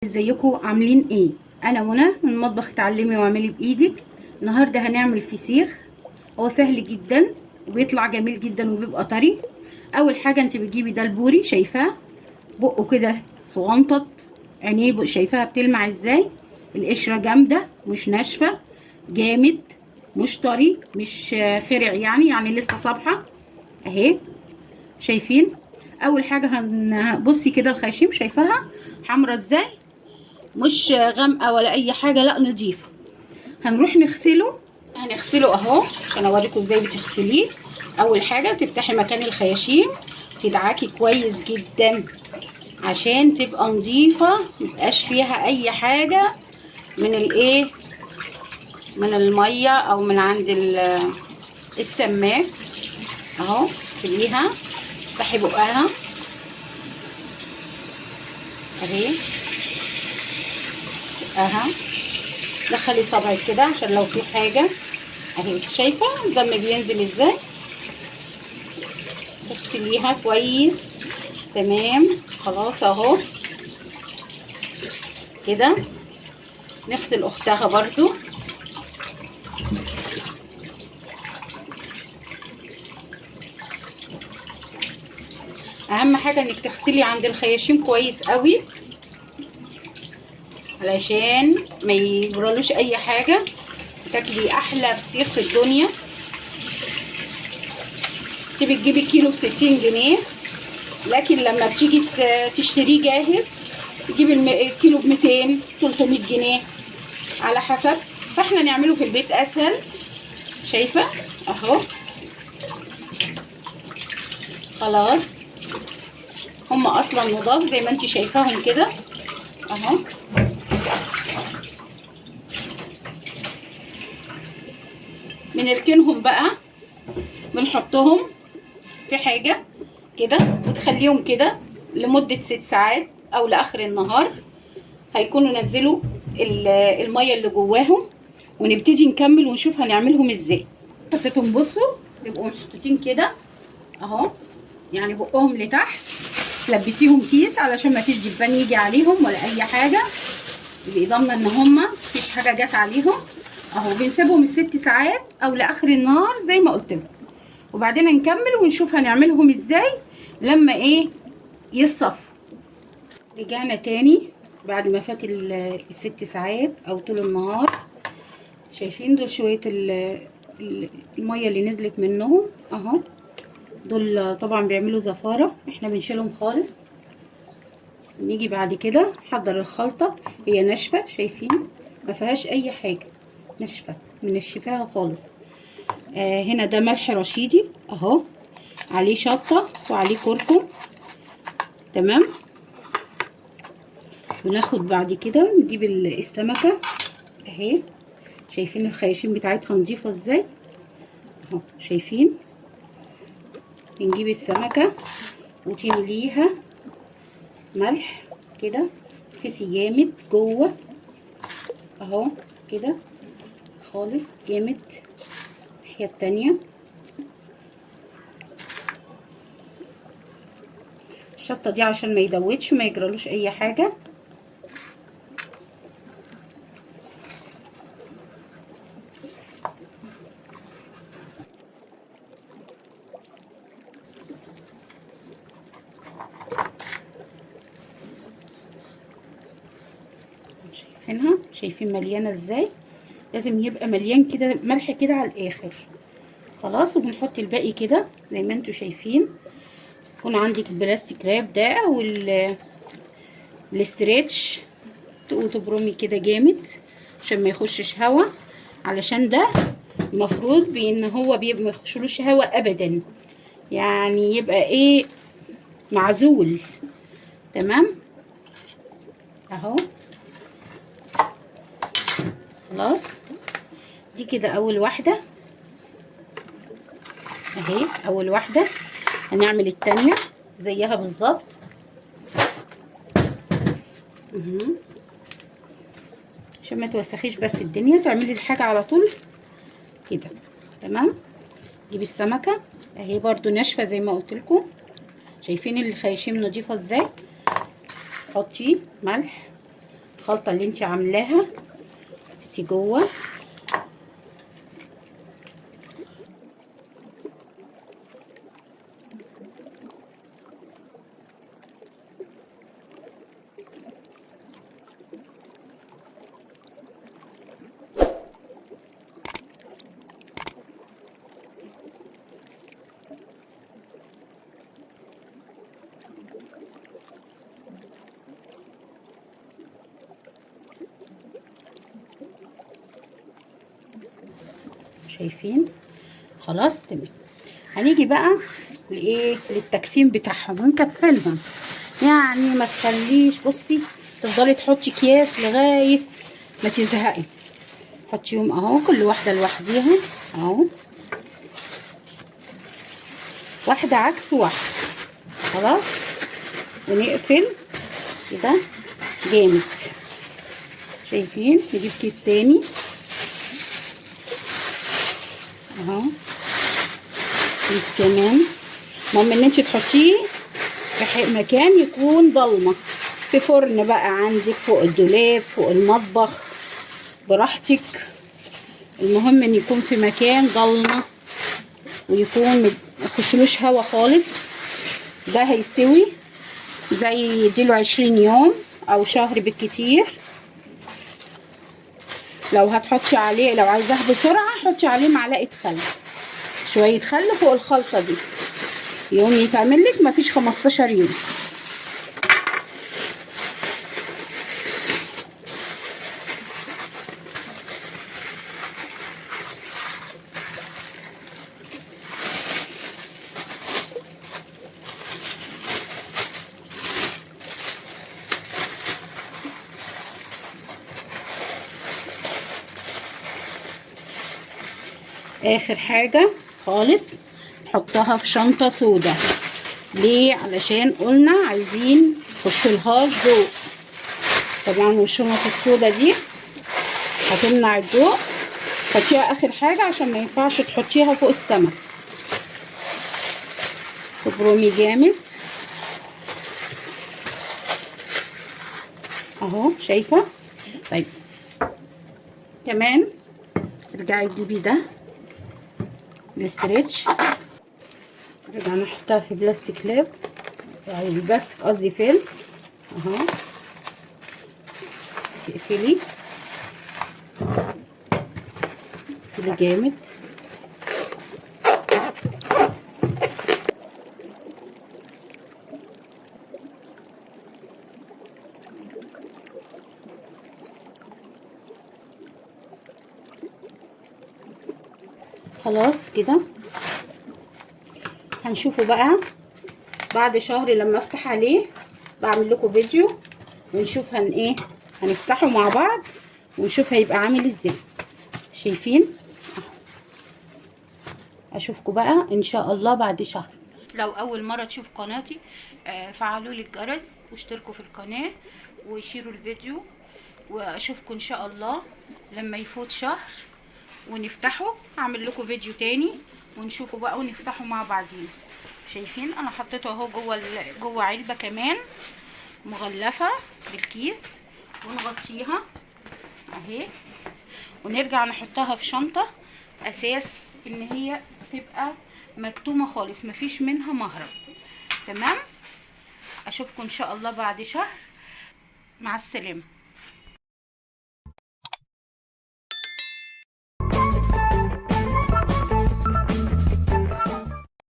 ازيكم عاملين ايه؟ انا منى من مطبخ اتعلمي واعملي بايدك. النهارده هنعمل فسيخ، هو سهل جدا وبيطلع جميل جدا وبيبقى طري. اول حاجة انت بتجيبي ده البوري، شايفاه بقه كده صغنطط، عينيه شايفاها بتلمع ازاي، القشرة جامدة مش ناشفة، جامد مش طري مش خرع، يعني لسه صابحه اهي. شايفين؟ اول حاجة هنبصي كده الخياشيم شايفاها حمرا ازاي، مش غامقه ولا اي حاجة، لا نضيفه. هنروح نغسله، هنغسله اهو عشان اوريكم ازاي بتغسليه. اول حاجة بتفتحي مكان الخياشيم، تدعكي كويس جدا عشان تبقى نظيفة، ميبقاش فيها اي حاجة من الايه، من المية او من عند السماك اهو. اغسليها، افتحي بقها اهي، بقها، دخلي صبعك كده عشان لو في حاجة اهي. شايفه الدم بينزل ازاي؟ تغسليها كويس تمام. خلاص اهو كده. نغسل اختها برضو. اهم حاجة انك تغسلي عند الخياشيم كويس قوي علشان ما يجرالوش اي حاجة، تاكلي احلى فسيخ في الدنيا. انت بتجيبي كيلو ب60 جنيه، لكن لما بتيجي تشتريه جاهز تجيبي الكيلو ب200 300 جنيه على حسب. فاحنا نعمله في البيت اسهل. شايفه اهو؟ خلاص هم اصلا نضاف زي ما انت شايفاهم كده اهو. بنركنهم بقى، بنحطهم في حاجة كده وتخليهم كده لمدة 6 ساعات او لاخر النهار، هيكونوا نزلوا المية اللي جواهم، ونبتدي نكمل ونشوف هنعملهم ازاي. حطيتهم، بصوا يبقوا محطوطين كده اهو، يعني بقهم لتحت. تلبسيهم كيس علشان ما فيش دبان يجي عليهم ولا اي حاجة، يبقى ضامنه ان هما مفيش حاجة جت عليهم اهو. بنسيبهم ال6 ساعات او لاخر النهار زي ما قلت لكم، وبعدين نكمل ونشوف هنعملهم ازاي لما ايه يصفوا. رجعنا تاني بعد ما فات ال6 ساعات او طول النهار. شايفين دول شوية المية اللي نزلت منهم اهو. دول طبعا بيعملوا زفاره، احنا بنشيلهم خالص. نيجي بعد كده نحضر الخلطة. هي ناشفة، شايفين ما فيهاش اي حاجة، ناشفة منشفاها خالص. هنا ده ملح رشيدي اهو، عليه شطه وعليه كركم، تمام. وناخد بعد كده نجيب السمكة اهي. شايفين الخياشيم بتاعتها نضيفه ازاي اهو، شايفين؟ نجيب السمكة وتمليها ملح كده، تفسي جامد جوه اهو كده خالص جامد. الناحية التانية الشطه دي عشان ما يدوتش ما يجرالوش اي حاجة. شايفينها؟ شايفين مليانة ازاي؟ لازم يبقى مليان كده ملح كده على الاخر. خلاص، وبنحط الباقي كده زي ما انتوا شايفين. يكون عندك ال plastic wrap ده او ال stretch، تقومي تبرمي كده جامد عشان ما يخشش هوا، علشان ده المفروض بان هو بيبقى ما يخشلوش هوا ابدا، يعني يبقى ايه، معزول. تمام اهو. خلاص دي كده اول واحدة اهي، اول واحدة. هنعمل التانية زيها بالظبط. عشان ما توسخيش بس الدنيا، تعملي الحاجة على طول كده. تمام. جيبي السمكة اهي برضو ناشفة زي ما قلت لكم. شايفين الخياشيم نضيفه ازاي؟ حطي ملح الخلطة اللي انت عاملاها سي جوه. شايفين؟ خلاص تمام. هنيجي بقى لايه؟ للتكفين بتاعهم ونكفنهم. يعني ما تخليش، بصي تفضلي تحطي اكياس لغاية ما تزهقي. حطيهم اهو كل واحدة لوحديها اهو، واحدة عكس واحدة. خلاص ونقفل كده جامد. شايفين؟ نجيب كيس تاني اهو، كيس كمان. المهم ان انت تحطيه في مكان يكون ضلمة، في فرن بقى عندك، فوق الدولاب، فوق المطبخ، براحتك. المهم ان يكون في مكان ضلمة ويكون ميخشلوش هوا خالص. ده هيستوي زي يديله 20 يوم او شهر بالكتير. لو هتحطي عليه، لو عايزاه بسرعة حطي عليه معلقه خل، شوية خل فوق الخلطة دي، يوم يتعمل لك مفيش 15 يوم. اخر حاجة خالص نحطها في شنطة سودة. ليه؟ علشان قلنا عايزين نخشلهاش ضوء طبعا، والشنط السودة دي هتمنع الضوء. حطيها اخر حاجة عشان ما ينفعش تحطيها فوق السمك. تبرمي جامد اهو، شايفة؟ طيب كمان ارجعي تجيبي ده ال stretch، نرجع نحطها في بلاستيك لاب، او البلاستيك قصدي فيلم اهو. تقفلي اقفلي جامد. خلاص كده هنشوفه بقى بعد شهر لما افتح عليه، بعمل لكم فيديو ونشوف هن ايه، هنفتحه مع بعض ونشوف هيبقى عامل ازاي. شايفين؟ اشوفكم بقى ان شاء الله بعد شهر. لو اول مرة تشوف قناتي فعلوا لي الجرس واشتركوا في القناة وشيروا الفيديو، واشوفكم ان شاء الله لما يفوت شهر ونفتحه، هعمل لكم فيديو تاني ونشوفه بقى ونفتحه مع بعضينا. شايفين؟ انا حطيته اهو جوه علبة كمان مغلفه بالكيس، ونغطيها اهي، ونرجع نحطها في شنطه اساس ان هي تبقى مكتومة خالص، مفيش منها مهرب. تمام؟ اشوفكم ان شاء الله بعد شهر. مع السلامة.